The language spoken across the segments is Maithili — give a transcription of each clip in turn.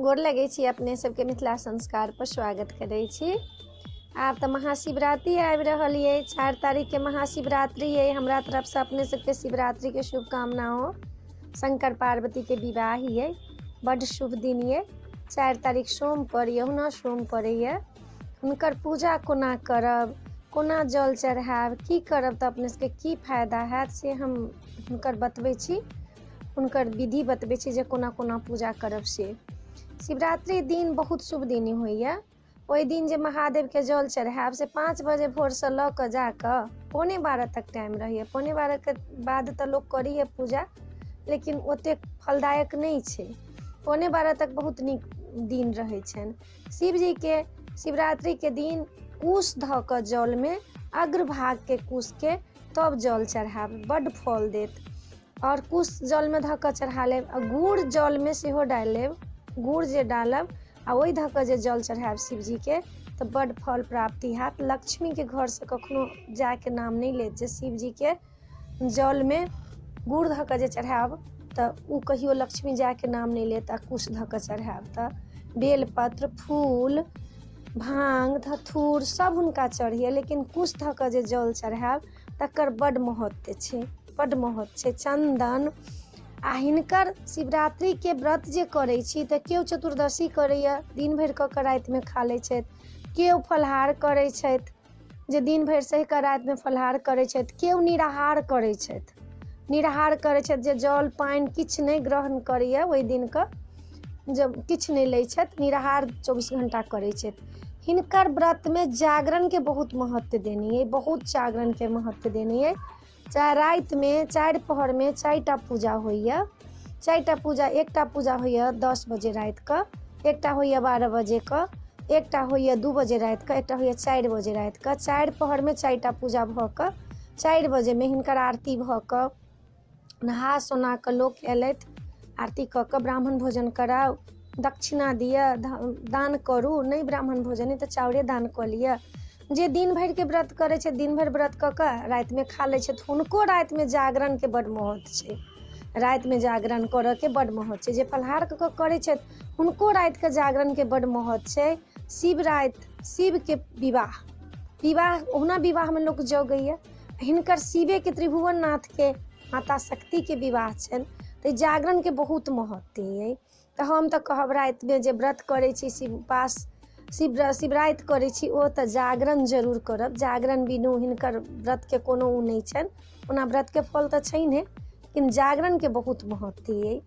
गोर लगै छी अपने सबके, मिथिला संस्कार पर स्वागत करै छी। आब तऽ महाशिवरात्रि आबि रहल अइ, 4 तारीखके महाशिवरात्रि अइ। हमरा तरफसँ अपने सबके शिवरात्रिके शुभकामना हो। शंकर पार्वतीके विवाह अइ, बड्ड शुभ दिन अइ। 4 तारीख सोम पड़ैए, ओहुना सोम पड़ैए। हुनकर पूजा कोना करब, कोना जल चढ़ायब, की करब तऽ अपने सबके की फायदा हैत, से हम हुनकर बतबै छी, हुनकर विधि बतबै छी जे कोना कोना पूजा करब। से शिवरात्रि दिन बहुत शुभ दिन होइए। ओहि दिन जे महादेवके जल चढ़ायब से 5 बजे भोरसँ लऽ कऽ जाकऽ 11:45 तक टाइम रहैए। 11:45के बाद तऽ लोक करैए पूजा, लेकिन ओतेक फलदायक नहि छै। 11:45 तक बहुत नीक दिन रहै छनि शिवजीके। शिवरात्रिके दिन कुश धऽ कऽ जलमे अग्रभागके कुशके तब जल चढ़ायब, बड्ड फल देत। आओर कुश जलमे धऽ कऽ चढ़ा लेब, आ गुड़ जलमे सेहो डालि लेब। गुड़ जे डालब आ ओहि धऽ कऽ जे जल चढ़ायब शिवजीके तऽ बड्ड फल प्राप्ति हैत। लक्ष्मीके घरसँ कखनो जायके नाम नहि लेत। जे शिवजीके जलमे गुड़ धऽ कऽ जे चढ़ायब तऽ ओ कहियो लक्ष्मी जायके नाम नहि लेत। आ कुश धऽ कऽ चढ़ायब तऽ बेलपत्र, फूल, भाङ्ग, धथूर सब हुनका चढ़ैए, लेकिन कुश धऽ कऽ जे जल चढ़ायब तकर बड्ड महत्व छै, बड्ड महत्व छै। चन्दन आ हिनकर शिवरात्रिके व्रत जे करै छी तऽ केओ चतुर्दशी करैए, दिन भरि कऽ कऽ रातिमे खा लै छथि। केओ फलाहार करै छथि, जे दिन भरि सहि कऽ रातिमे फलाहार करै छथि। केओ निराहार करै छथि, निराहार करै छथि जे जल पानि किछु नहि ग्रहण करैए ओहि दिनके, जब किछु नहि लै छथि, निराहार 24 घंटा करै छथि। हिनकर व्रतमे जागरणके बहुत महत्व देने अइ, बहुत जागरणके महत्व देने अइ। चाहे रातिमे 4 पहरमे 4टा पूजा होइए, 4टा पूजा। एकटा पूजा होइए 10 बजे रातिके, एकटा होइए 12 बजेके, एकटा होइए 2 बजे रातिके, एकटा होइए 4 बजे रातिके। 4 पहरमे 4टा पूजा भऽ कऽ 4 बजेमे हिनकर आरती भऽ कऽ नहा सोना कऽ लोक अयलथि, आरती कऽ कऽ ब्राह्मण भोजन कराउ, दक्षिणा दिअ, दान करू। नहि ब्राह्मण भोजन अइ तऽ चाउरे दान कऽ लिअ। जे दिन भरिके व्रत करै छै, दिन भरि व्रत कऽ कऽ रातिमे खा लै छथि, हुनको रातिमे जागरणके बड्ड महत्व छै। रातिमे जागरण करऽके बड्ड महत्व छै। जे फलाहार कऽ कऽ करै छथि हुनको रातिके जागरणके बड्ड महत्व छै। शिवराति, शिवके विवाह, विवाह ओहुना विवाहमे लोक जगैए, हिनकर शिवेके त्रिभुवन नाथके माता शक्तिके विवाह छनि, तऽ जागरणके बहुत महत्व अइ। तऽ हम तऽ कहब रातिमे जे व्रत करै छी, शिव उपास, शिवराति करै छी, ओ तऽ जागरण जरूर करब। जागरण बिनु हिनकर व्रतके कोनो ओ नहि छनि। ओना व्रतके फल तऽ छैन्हे, लेकिन जागरणके बहुत महत्व अइ।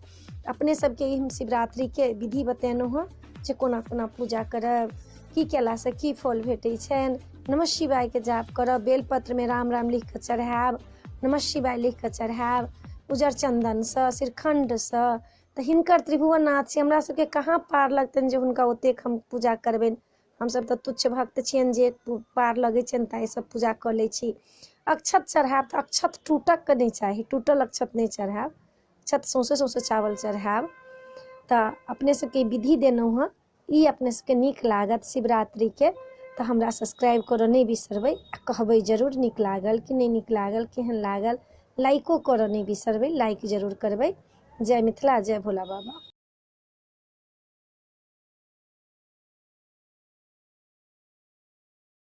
अपने सबके ई हम शिवरात्रिके विधि बतेलहुँ हँ जे कोना कोना पूजा करब, की केलासँ की फल भेटै छनि। नमः शिवायके जाप करब, बेलपत्रमे राम राम लिखि कऽ चढ़ायब, नमः शिवाय लिखि कऽ चढ़ायब, उजर चन्दनसँ, श्रीखण्डसँ। तऽ हिनकर त्रिभुवन नाथ छै, हमरा सबके कहाँ पार लगतनि जे हुनका ओतेक हम पूजा करबनि। हमसब तऽ तुच्छ भक्त छियनि, जे पार लगै छनि ताहिसँ पूजा कऽ लै छी। अक्षत चढ़ायब तऽ अक्षत टूटकके नहि चाही, टूटल अक्षत नहि चढ़ायब, अक्षत सौँसे सौँसे चावल चढ़ायब। तऽ अपने सबके विधि देलहुँ हँ, ई अपने सबके नीक लागत शिवरात्रिके तऽ हमरा सब्सक्राइब करऽ नहि बिसरबै, आ कहबै जरूर नीक लागल कि नहि नीक लागल, केहन लागल। लाइको करऽ नहि बिसरबै, लाइक जरूर करबै। जय मिथिला, जय भोला बाबा।